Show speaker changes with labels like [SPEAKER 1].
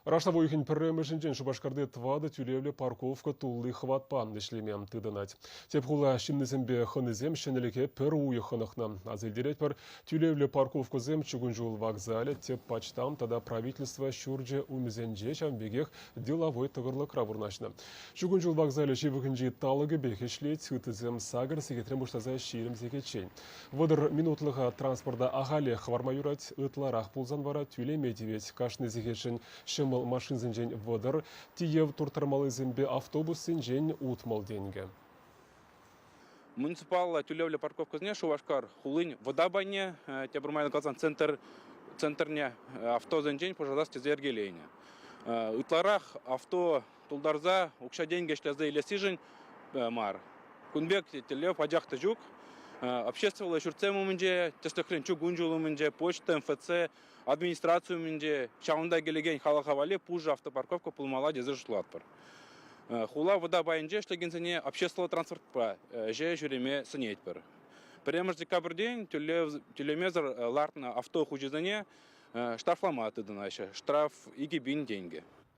[SPEAKER 1] Раштав уйӑхӗн пӗрремӗшӗнчен Шупашкарти тӑватӑ тӳлевлӗ парковка тулли хӑватпа ӗҫлеме тытӑнать. Тӗп хула ҫыннисемпе хӑнисем ҫӗнӗлӗхе пӗр уйӑх хӑнӑхнӑ. Аса илтеретпӗр, тӳлевлӗ парковкӑсем чукун ҫул вокзалӗ, тӗп почтамт тата правительство ҫурчӗ умӗсенче ҫавӑн пекех деловой тӑкӑрлӑкра вырнаҫнӑ. Чукун ҫул вокзалӗ ҫывӑхӗнчи талӑкӗпех ӗҫлет, ыттисем сакӑр сехетрен пуҫласа 20 сехетчен. 30 минутлӑха транспорта ахалех хӑварма юрать, ытларах пулсан вара тӳлеме тивет. Кашни сехетшӗн ҫӑмӑл машинсенчен 30, тиев турттармаллисемпе автобуссенчен 60 тенкӗ.
[SPEAKER 2] Муниципаллӑ тӳлевлӗ парковкӑсене Шупашкар хулин вӑта пайне, тепӗр майлӑ каласан центр центрне автосенчен пушатас тесе йӗркеленӗ. Ытларах авто тултарса укҫа-тенкӗ ӗҫлесе илессишӗн мар. Кун пек тӗллев пачах та ҫук. Обществӑллӑ ҫуртсем умӗнче, тӗслӗхрен, чукун ҫул умӗнче, почта, МФЦ, администраци умӗнче ҫавӑнта килекен халӑха валли пушӑ автопарковка пулмалла тесе шутлатпӑр. Хула вӑта пайӗнче ӗҫлекенсене обществӑллӑ транспортпа ӗҫе ҫӳреме сӗнетпӗр. Пӗрремӗш декабрьтен тӳлемесӗр лартнӑ авто хуҫисене штрафлама тытӑнаҫҫӗ. Штраф 2000 тенкӗ.